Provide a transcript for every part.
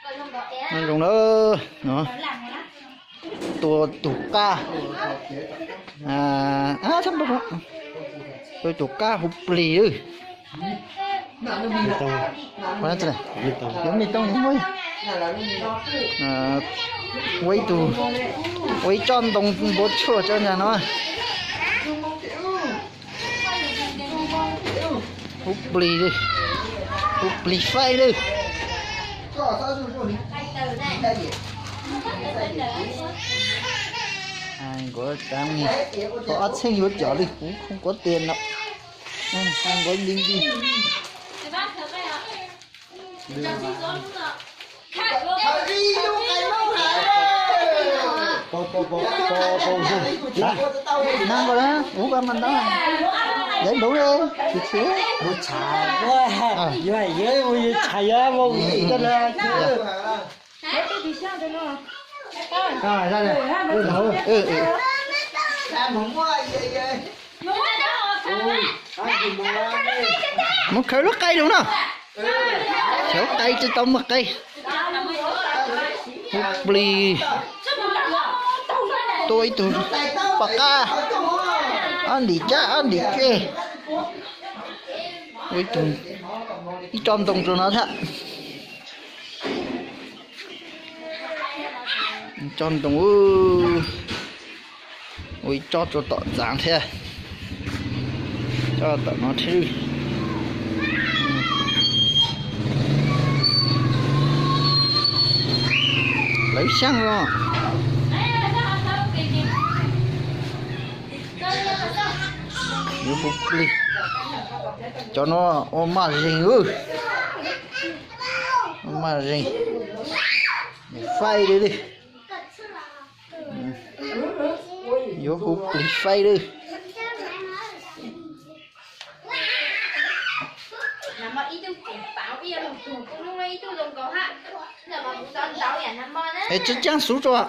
Noj zoo na, no, tua tus qab, tua tus qab huv plis lawm. Yuav me tooj, ua ib tug, ua ib tsob ntoo npua tshuaj tso ntag no. Huv plis, huv plis faib lawm. Nkuav tsav, tau ob txheej yuav cov li kuv, kuv tias no, nkuav li li. Nab nkaus na, ub, koj mas ntab, yawg npau le, tsis tsis. Mus tshav, yuav yawg mus yawg tshav yawg mus, mus khaws lub qai los no. Khaws lub qai tsis tau muaj qai. Huv plis, tua ib tug pom qab, ob ntim cab ob ntim ceg. Ua ib tug, ib tsob ntoo rau no thiab. Tsob ntoo, ua ib tsob rau tom txav thiab. Tsob tom no thiab. Lawv xyaab los. Yuav huv plig. Cov no ua maj zeeg, ua maj zeeg, faib li li. Yuav huv plig faib li. Es tsi caab xuv rua.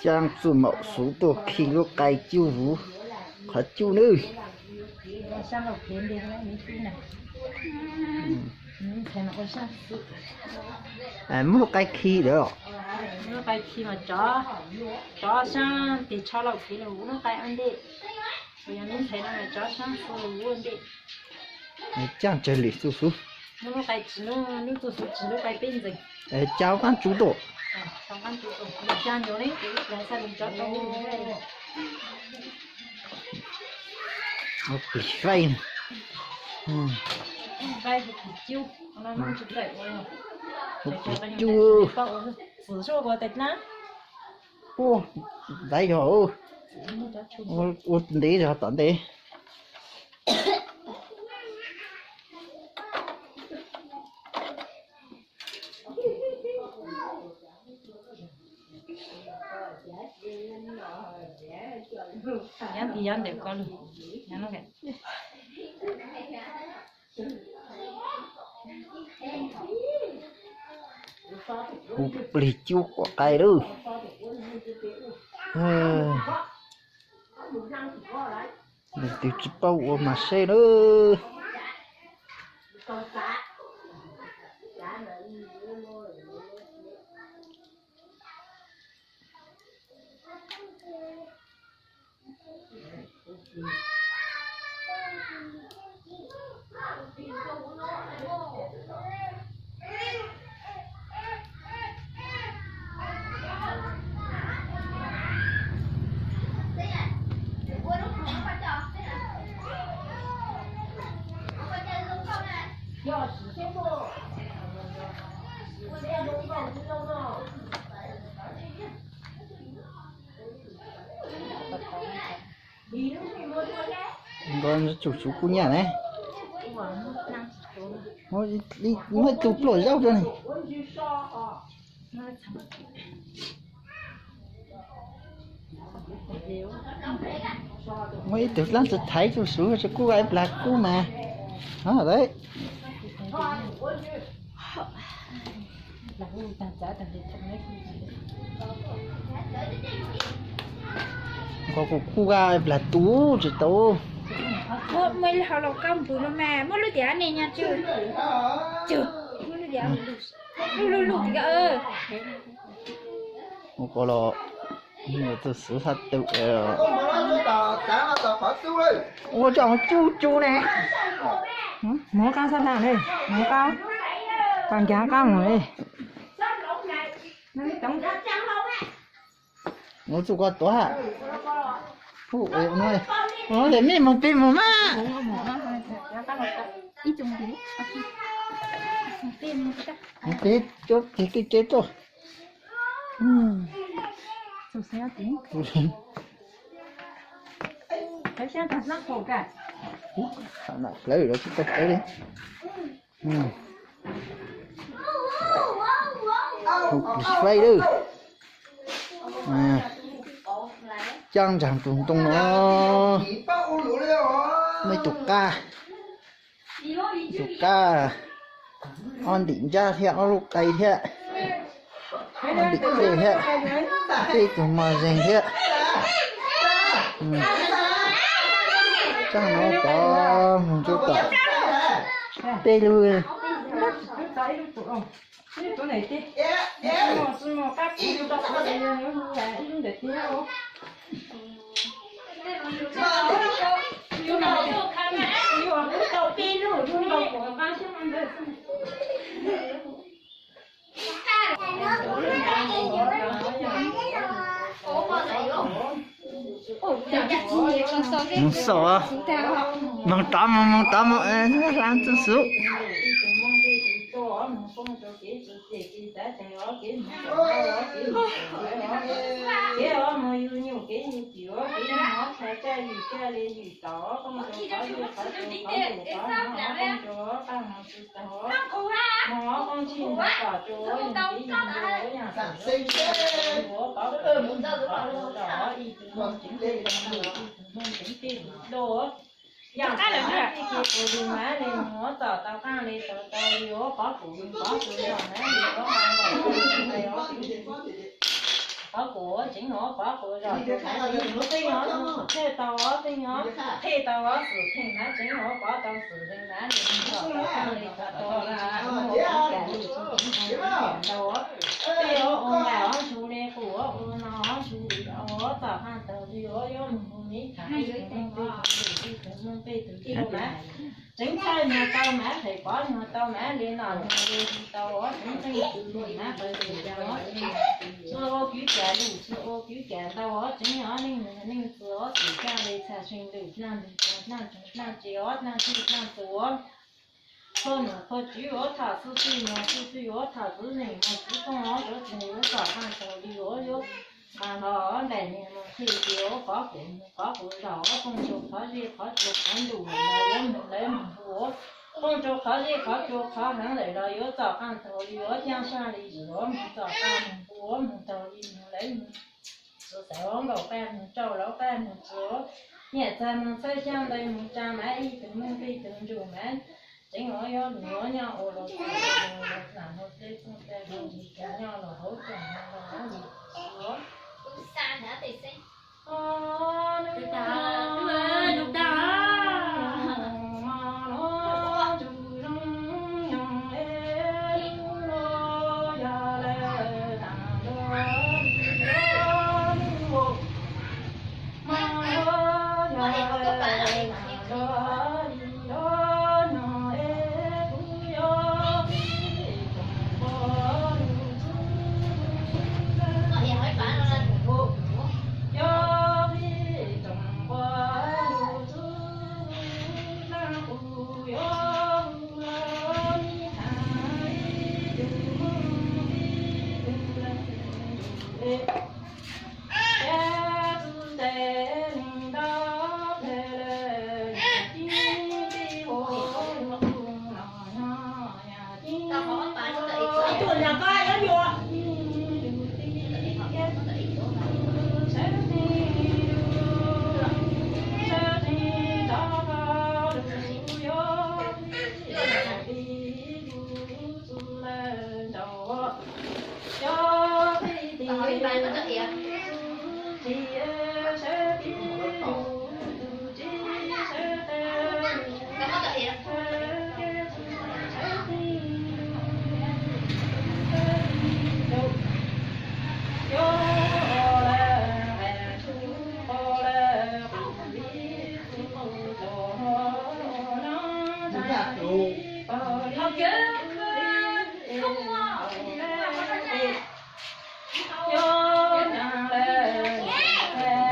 Caab txuj maum xuv tuaj khi lub qai cuj huv, qhov cuj nawb. Muab lub qai khi lawm. Lub qai khi mas cov, cov saab tes tsho lauj, khi lub qai ua ntej. Yog lub ntxhais no cov saab xuv ua ntej. Caaj tsawg lwm txuj xuv. Lub qai tsis, lub txuj xuv tsis, lub qai peb ntxees. Caag qaab tsuv tuaj. Caag nyob ne, cov tau. Plig faib. Plig cuj. Ua, ntaiv yog, ua ntev zog tom ntej. Nyob ntawm ko lug, nyob no. Hu plig cub quav qai lawm. Leej twg tsis paub ua mas saib lawm. Nkaus tsum xuv kuj nyaj ne. Muab ib tug pluaj zaub rau ne. Muab ib tug dlaab tsi thaiv tsum xuv tsi kub ib plag kub mas. Nkaus kuj kub ib plag tu tsis tau. Muaj, muaj ib hau los koj mus no mas, muaj lub tias ne nyob tsw. Tsw. Muaj lub tias, lub lub lub tias. Mus ko los, tus xwb xab tus. Ua coj mus tsuj tsuj ne. Mus qab xab na ne, mus qab. Pab ncav qab mus ne. Mus tsuj ko tuav ha. Ua no, ua no ces mej mus pem mus mas. Mus pem, mus pem, cov ces kij ces tuaj. Tus xeeb tim. Tus xeeb tim. Hlawv los tsis tau hlawv li. Hu kis faib lawm. Caj nraag tus ntoo no. Muaj ib tug qab, tus qab, ob ntim ntsab thiab ob lub qe thiab, ob ntim tej thiab, tej tug mos zeeg thiab. Tsaaj no pov moog rua tom tej lug. Moog xauj, moog rov moog, moog rov moog, hlab txuj xub. Kev ua moog yug nyuj kev yug twm, kev moog ob txhais caj yug caj le yug tom, qoob rua qhov zej qhov tsuas qhov ntuj qhov no, qoob rua qaj moog tsi taug, moog ob qoob tshij ntawd tom rua yug kev yug ntu yog xeeb, ua pov kuv moog qov lug rau ib tug moog tseev tej tug lug, ib tug moog tseev tej tug dua. Yog qab lawm, tij tug lug mas le moog ua txom tau qaaj le tau tau le ua pov kuv moog pov kuv zog mas le ua pov kuv, pov kuv tseev ua pov kuv zog mas le moog txeej ua txeej tau ua txeej ua, txeej tau ua xwm txheej mas tseev ua pov tau xwm txheej mas le moog txom tau qaaj le tau tau le tsis moog ua pov kuv zog mas le tau ua. Tej ua ua nqaij ua ntshug le qus ua ua no ua ntshug le ua txom qaaj taug le ua yuav moog hu me tham ib tug moog peb tug lug ib tug moog peb tug lug mas tseev txhawj nyuag tau mas, them pov nyuag tau mas, le nom nyuag le tau ua tseev txheej txwm mas qw le cas ua txhua ua kwv cam lug txhua ua kwv cam ntau ua tseev ua neej neej txhua ua xwm caj le txhaj seej lug naj ntug tau naj tsoom naj tsev ua naj txhij naj txhua ua. Qhua nom qhua tswv ua tham xwb xwb no xwb xwb ua tham txwv neej no txwv tooj ua txwv txheej ua txom qaaj taug le ua yuav nqaa nrho nplaim niag moog txhij le ua pov kuv moog pov kuv zog ua qoob rua qhov zej qhov tsua qhov ntuj los yuav moog lawv moog hu ua qoob rua qhov zej qhov tsua qhov heev lawm los yuav txom qaaj taug le ua caaj saj le zws ua moog txom qaaj moog hu ua moog taug le moog lawv moog txhua xaiv ua nkaum qaj moog rau lawv qaj moog txhua nyiaj txag moog txhawb xyaab ntawv moog tsaa mas ib tug moog peb tug ntsug mas tseev ua yuav lug ua nyob ua los txhua los nam ua tej txooj tej los ntsig nyob los hauv txooj los hauv ntsig txhua.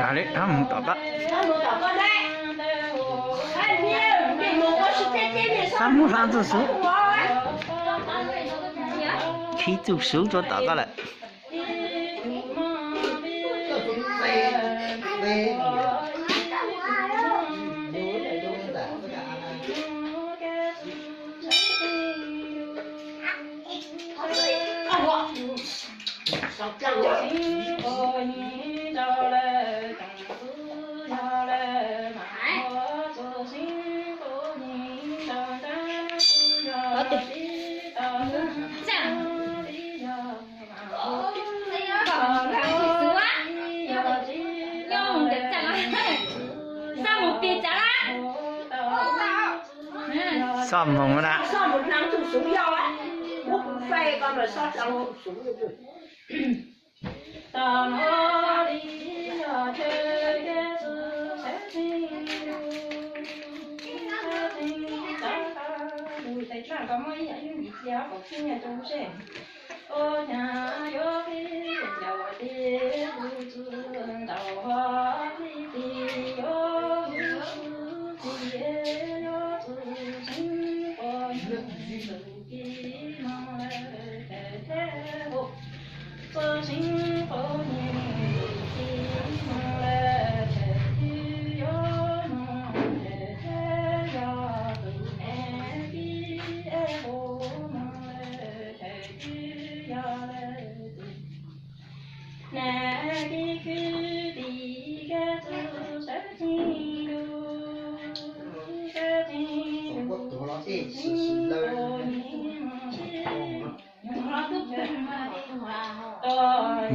Mus tom qab. Xab mus xab txuj xub. Khib txuj xub rau tom qab lawm. Xob moog na.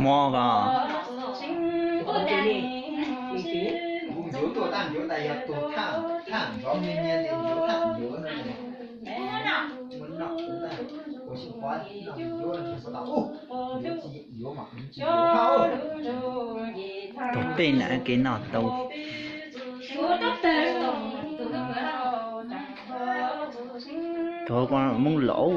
Mov ko. Kuv ncuav tuaj tab ncuav tas yog tus thaj, thaj nrov me me ntawd ncuav thaj ncuav no. Tau peb na kev noj tau. Tau ko Moob Lauv.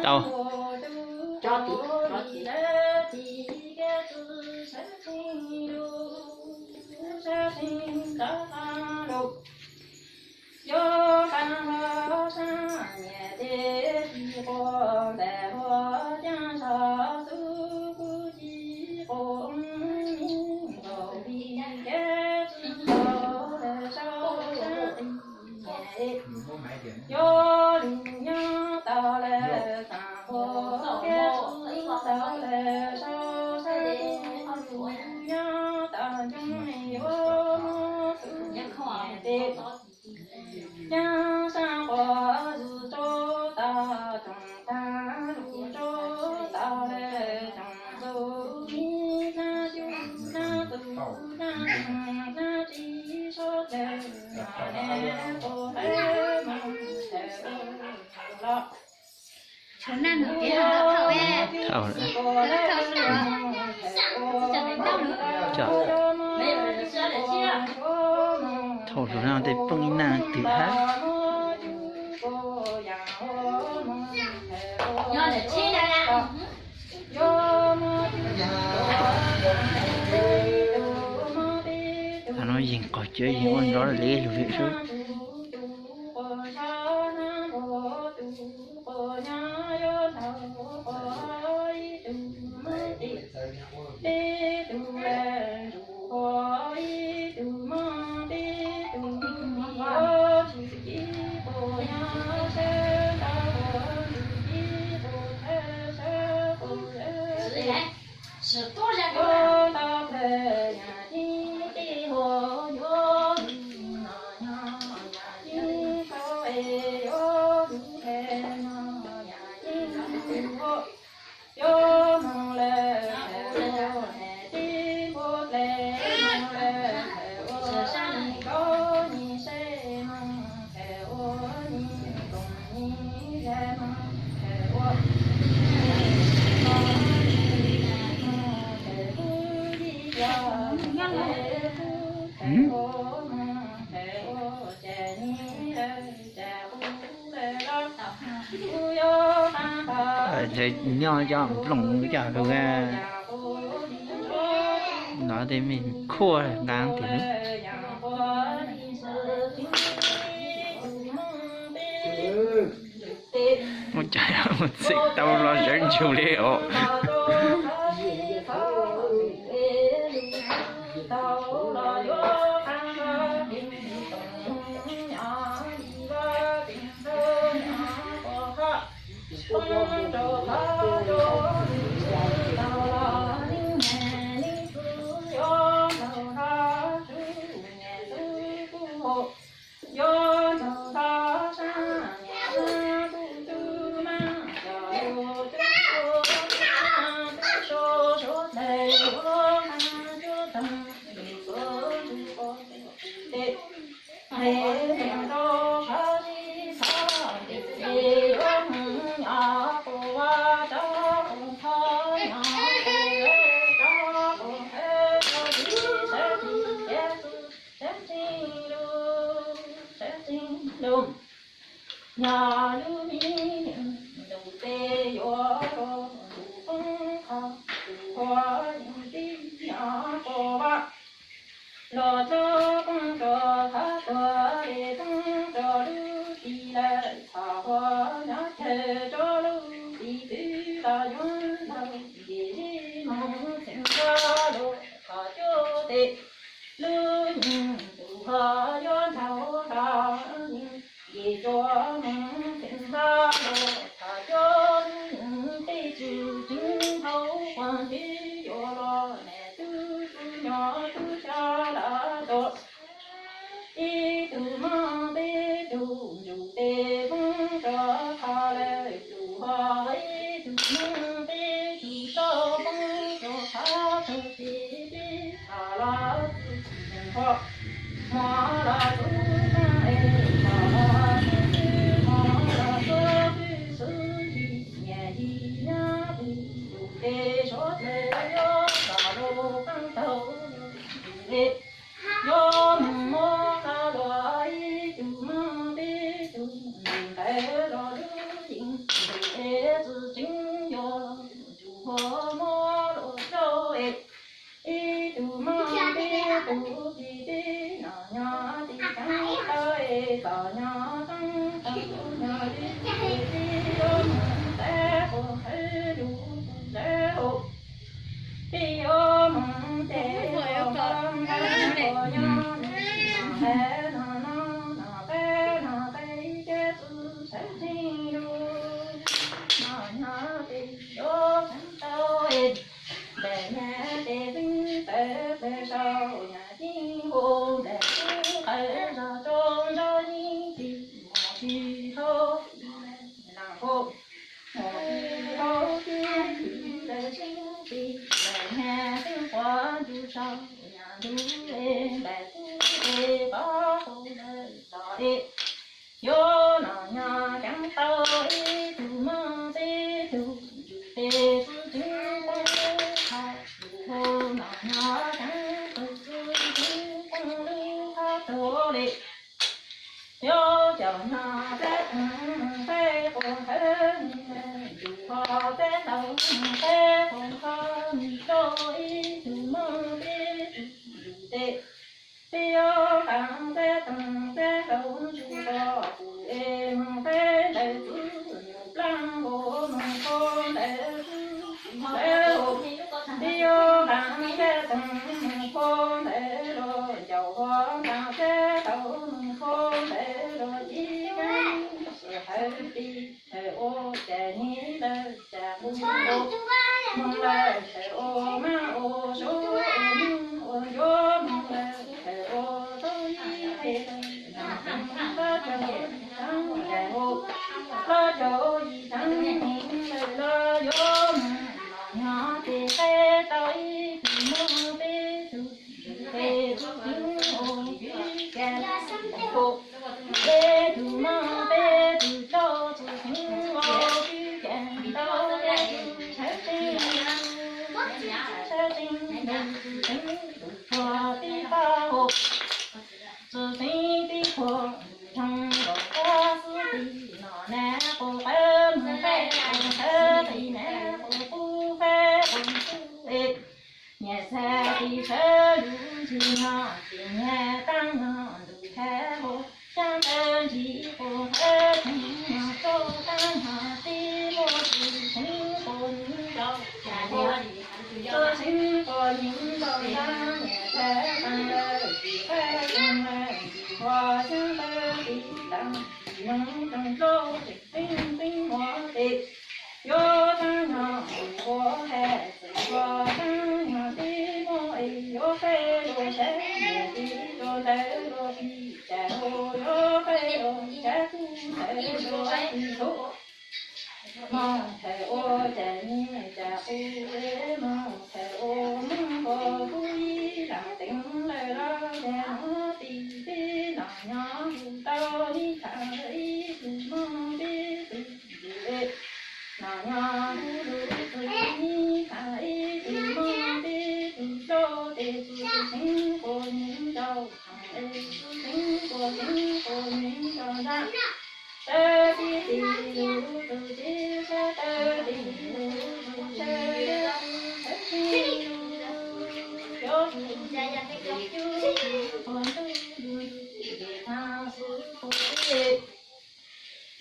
Tau. Thaum, thaum lug no tej phooj ywg na twm hab. Thaum no yeej qaug cawv yeej ua nrov li lug lawm xwb. Nyob cov nplooj cov lus no tej me khuaj nqa tim mus cas mus txim tau los sawv ntsug li os. Nyaj lub me ntus tej yuav rau tus poob qho, tus huab yeej tib nyuag pom vaj. Los txog poob rau thaj tuag li poob rau lub tib lawm, thov huab nyob chaw rau lub tib twb los yuav ntau, nce zib mus txeev nrog lub qhov cuab tes. Lub yeej tus ho yuav nrhau los yeej, nce cuab mus txeev nrog lub qhov cuab, lub yeej tej tsis tseev hauv quas ntsis yuav los me tub tub nyob tub xyov los tuaj. Ib tug mloog peb tug ntsug tes poob rau qhov lawm tus ho, ib tug mloog peb tug soj poob rau qhov tug tsis peb thaum los tsis tsis nqho. Hmo los tub poob es thaum los tub poob, hmo los tub poob xwb xwb yim nyiam yim nyob tus ntsug tes suav dlawg yuav los lub poob taug tus tes. Yuav mus muab qab luag ib tug mloog peb tug ntsug ntawd los lub yeej ntsug es txwj tseem yuav los tus ho muab luag rau es. Ib tug mloog peb tug tib tib no nyob tib ceev tau es txom nyog teeb tau nyog li tib yuav mus tes puag qhwv lug tes hauv. Peb yuav mus tes puag nqa puag nyob nws no tes no no no tes no tes ib tes txwj sawv tsees lug no nyob tes yuav teeb tau es. Npam nyag tes txeeb tawv plaws saum nyaj yeej nkaus npam txeeb qawv zog rau nrog yeej tsis mus tsis haus tsis mus lam nkaus. Mus tsis haus tsis tsis lawv tseeb tsis npam nyag txeeb quav ntsuj saum nyaj ntug es npam txeeb es pab hau lawm los es. Yuav no nyob ceev tau ib tug mloog peb tug ntsug tes txwj tseem poob lub qhov, tus ho no nyob ceev tau txwj tseem poob lub qhov tuag li. Yuav cov nyog peb teev peb puag nqhawv, tus ho peb ntaus peb puag nqhawv, rau ib tug mloog peb tug ntsug tes. Peb yuav nqa peb teev peb hlau ntsuj to kuv es mus peb ntawd txwb nyuj plaab nkaus mus kho ntawd txwb tsis sawv. Peb yuav nqa peb teev mus kho ntawd los ncaus ho nqa peb hlau mus kho ntawd los tib neeg xwm hawv tib hawv ua cas nyiv lawm cas nqus ua, moog lawm sawv ua mab ua suav ua moog ua yuav moog lawm sawv ua tau ib qe lawm. Laj caug yim teev, laj caug yim teev lawm los yuav moog los nyob tes qe tau ib tug moog peb tug Peb tug mog peb tug tub txwv xeev ua tib ces tau peb tug sawv tsees, sawv tsees ntuj txwv xeev tus tshuav tib pab hau, txwv xeev tib qhuav ntuj zoo nkaus qab xub tim no na, qus qawv mus qab qus sawv tim na, qus qub qab qus xub es. Nyias txhais tis sawv lub ntsis no, ces nyias taab nyog ntuj thab hau, xyaab tawv ntsis qus thawb tsees no, rau taab nyog tib muaj txwv xeev quas nyiv rau, txwv xeev quas nyiv rau nrab, nyias txhais taag lawm tsis qab tsees lawm tsis qhuav xyaab tawv tib taag, tsis noog roog dlauj tseem xeeb xeeb muab tes. Yuav taab nyog ua has txwm ua taab nyog tib muaj es, yuav qe luag saib nyias tib rau ntawd luag tib cas hu, yuav qe luag saib tub ntawd luag tib hu. Moog thaum ua cas nyiaj cas qus, moog thaum ua moog npua kuj ib laag teev lawm los, cas nuav tim peb nom nyob hu tau nib tham ib tug moog peb tug ntxum es. Nom nyob hu lug txug nib tham ib tug moog peb tug dlauj tes, txwv xeev quas nyiv rau thaam es, txwv xeev quas xeev quas nyiv rau nrab. Tawv tib tis lug txug tib sab, tawv tib tis lug txug sab, tawv tib tis lug txug sab tib lug, yuav lug ntug tib tis quas ntug lug ntug tib tis thaab xub quas tib.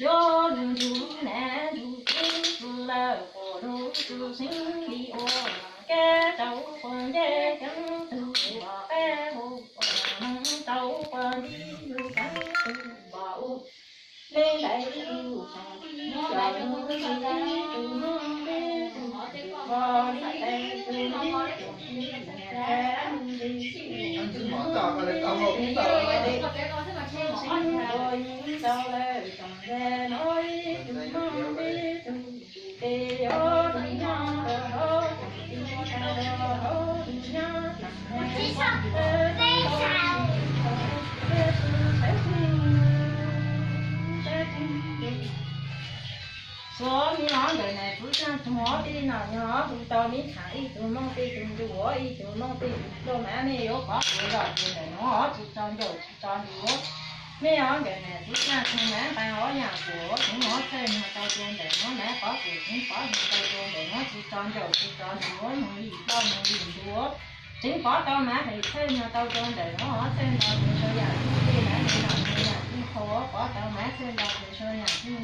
Yuav lug ntug lub nam ntug tib tug lawm, quas lug txug xeev li ua kab rau quas ncej, keeb tug quas qab hu quas noog rau quas nti lug, keeb tug quas u. Li ntawd tug tsoom tib cov lug li tug moog peb tug tug quas li ntawd tug moog tug tib nyias txhais lug ntsis txij tug moog peb tug tug tib, tug xeev quas nyiv rau lawm tsoom ntag no ib tug moog peb tug ntug tes, yuav lug nyob rau hauv tsoom tib tag rau hauv lug nyob tag nag, tawv tib tug sawv tsees, sawv tsees. Xuav me ob nkawm nam txwv txaj tug, peb nom nyob hu tau nib tham ib tug moog peb tug ntug, ib tug moog peb tug dlauj, mas mej yuav pov kuv zog rua ntawm nuav tsi tso ncauj tsi tso ntuj. Mej ob nkawm nam txwv txaj tug, mas nqaa ob yaam kuas tseev mov txhawj nyog tau rua ntawm nuav, mas pov kuas tseev pov nyog tau rua ntawm nuav tsi tso ncauj tsi tso ntuj, moog li dlauj moog li ntuj. Tseev pov tau mas feem txhawj nyog tau rua ntawm nuav, txhawj nto tseev sau yaam txhawj, mas li nom nyog yaam txhawj qhau, pov tau mas txhawj nto tseev sau yaam txhawj,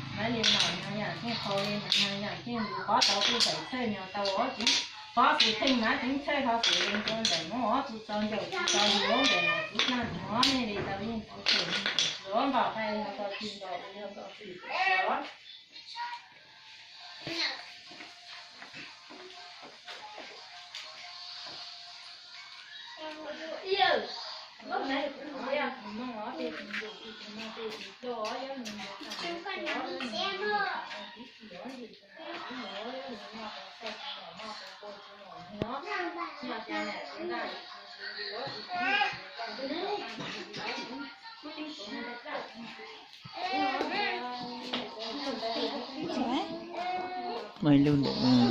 mas li nom nyog yaam txhawj qhau, li nom nyog yaam txhawj ntuj, pov tau kuj feem txhawj nyog tau, tseev pov xwm theej mas tseev txhawj ho xwm lees rua ntawm nuav, tsi tso ncauj tsi tso ntuj, ntawm nuav tsi txaj nuav, mej li tau yeej tau tseem, tsuav npaum qai yog tau tsi nto, yog tau tsi tso. Maj lug ntawm no.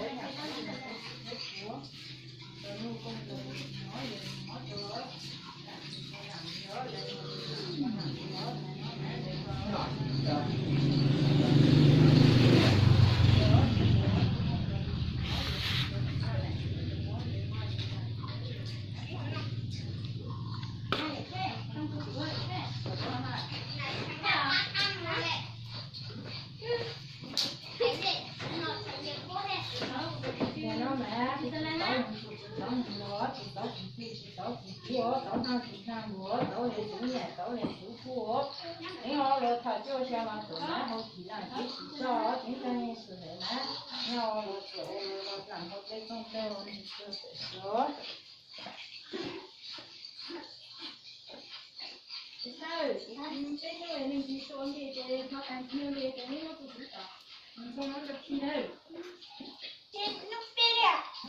Tus tauv mus tus tsis tauv mus los, tus tauv tus txiv tsis tauv tus txiv os, tauv hnav tus hnav mus, tauv le tus nyiam tauv le tus pub os. Ev os los tham cuaj xya mas tuam na, hauv tsis na tib tsis txog, tib tag ne sawv daws na. Nyob los txawm los txawm hauv peb txooj tawg los nws txawm sawv. Peb tug neeg tsis tau ua ntej ces thov tag kis no ces neb muab tus txiv tom nws txog nyob rau khi nawb.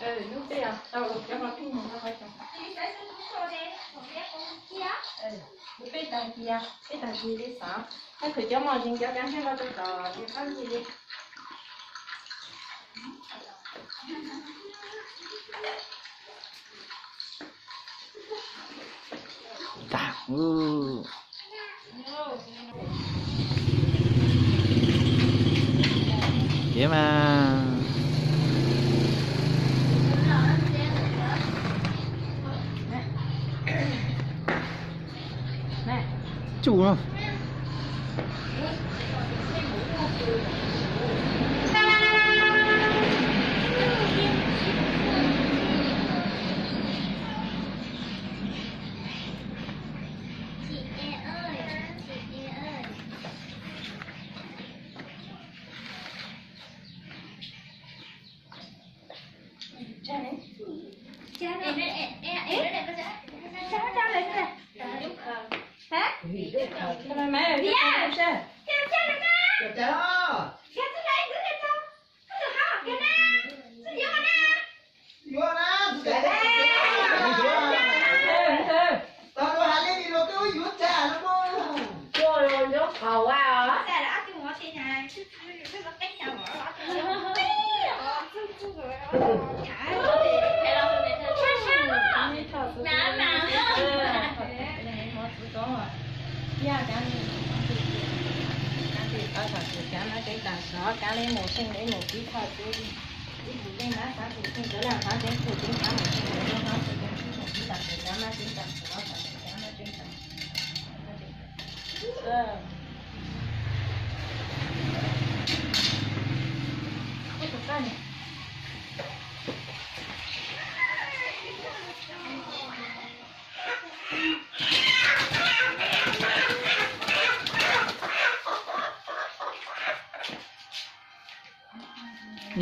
Hnub peb tau los cov qhov pib mus rau qhov xyoo. Hnub peb tag kis, peb tag kis li xav. Koj khwv cov mos zees cov kav ntsej nqa rau tom tis qab ntxig li. Tag. Kev mas. Tsuj no.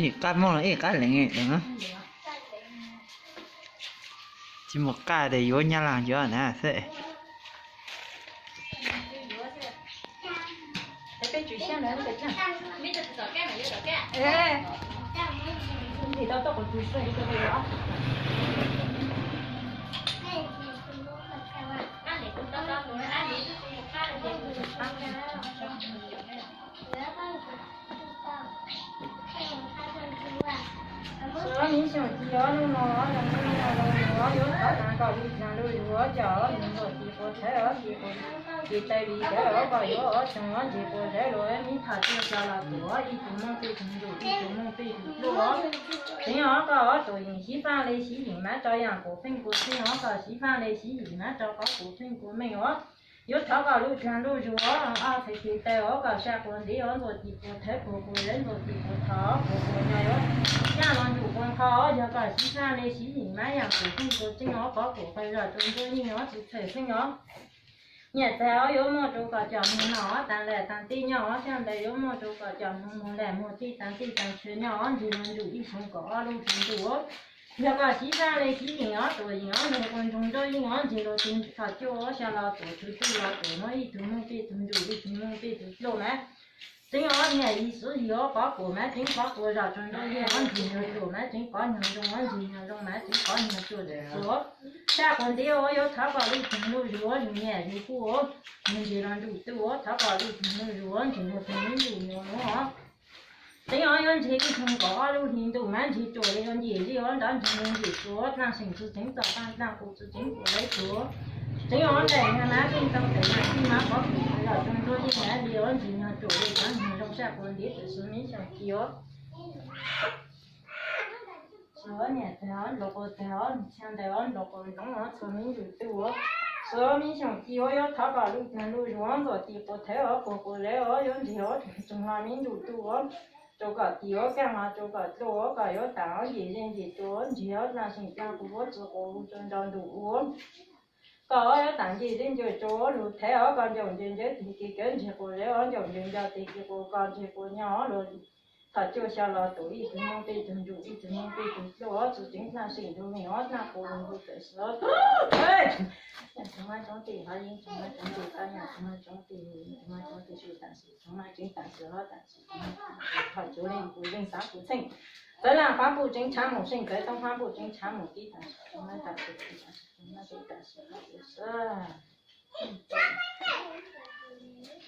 Ib qab muaj los ib qab lees. Tsis mus qaj tias yuav nyab laj yuav na xwb. Sawv miv xyoos ci os, hnub no los hnub no los yuav thov tag kom lub dlaag lug zug os, coj os nws ntuj tim quas thawv os, tim quas tim taw li cawv os, kom yuav os tsoog os, ntseg quas zawv los miv tham cuag xya los tuam os, ib tug mooj pej tug ntsuj, ib tug mooj pej tug pluj os. Tseev os koj os tuam yeem xyiv faj le xyiv yeem mab rau yaam kuas feej kuas txeej os, koj xyiv faj le xyiv yeem mab rau qhov kuas feej kuas meej os. Yuav thov kom lub dlaag lug zug os, ob txhais tes taw os, kom sab quas ntev os, ntuj tim quas thawv, puag quas zawv, ntuj tim quas thov, puag quas nyob os, yaaj los ntuj quas nqho os, yog koj xyiv faj le xyiv yeem mab yaam kuas feej kuas txeej os, qhov kuas qhov zog rua ntuj yeej os, txhua txhua xeej os. Nyaj txag os yuav muaj rua kom coj moog noj taag lawm taag teb nyob os, xyaa ntawd yuav muaj rua kom coj moog moog lawm moog teb taag teb taag tshua nyob os, ntseg lug ntuj ib xyoo kom ob lub hli ntuj os. Yog koj xyiv faj le xyiv yeem os, tuam yeem os, ntseg quas ntsoog nruab yeej os, ntseg lug tug thov cuaj os, xya los tuam, tug pluj los tuam, muab ib tug mooj pej tug ntsuj, ib tug mooj pej tug pluj mas tseev os, nyaj yim xuv yim os, qhov kuas mas tseev qhov kuas zog rua nruab yeej os, ntseg nyuag tuam mas tseev qhov nyuag zoo os, ntseg nyuag zoo mas tseev qhov nyuag cuaj txhua. Sab quas ntev os yuav thov kom lub dlaag lug zug os, zug nyaj zug kuj os, ntseg lug ntuj tuj os, thov kom lub dlaag lug zug os, ntseg lug tug miv ntuj nyuag nuav os. Tseev os yuav ntseg ib xyoo kom ob lub hli ntuj mas ntseg cuaj le yuav nce zej os, nrov ntseg le nce tuam os, dlaaj seem txug tseev txog dlaaj, dlaaj qus txug tseev qus le tuam. Tseev os ntaim nyag mas feej tau tawm nyag xwb mas qhov kuas zog rua nruab yeej mas le os, ntseg nyuag cuaj le cov nyuag zoo sab quas ntev tawm xuv miv xyoos ci os. Xuv nyaj txag os, ntuj quas txag os, xyaa ntawd os, ntuj quas ntsoov os, txhua miv ntuj tuj os. Xuv miv xyoos ci os yuav thov kom lub dlaag lug zug os, ntuj tim quas thawv os, puag quas zawv os, yuav ntseg os tsoog los miv ntuj tuj os. Rua kom tim os, kaaj los rua kom dluj os, kom yuav taam os nce zej nce tuam os, ntseg os dlaaj seem dlaaj qus os, txug quas lug rua nrau ntuj ua. Kom os yuav taam nce zej nce tuam os, lug thaiv os kom ncaum ncaws ncaws tig kev kawv, ntseg quas zawv os, ncaum ncaws ncaws tig kev quas kos, ntseg quas nyob os, lug thov cuaj xya los tuam, ib tug mooj pej tug ntsuj, ib tug mooj pej tug pluj os, txug tseev dlaaj seem lug meej os, dlaaj qus lug ntuj tawm xuv os. Tsoom mab tsoom tes, hov yeej tsoom mab tsoom tes, tsoom mab tsoom tes, tsoom mab tsoom tes, tsoom mab tsoom tes, tsoom mab tsoom tes, tsoom mab tsoom tes, thov cuaj leej kuv leej xaav kuv txheej, txawv laaj faab puj tseev tshaav moog seej, txawv toob faab puj tseev tshaav moog tib taag, tsoom mab tsoom tes, tsoom mab tsoom tes, tsoom mab tsoom tes.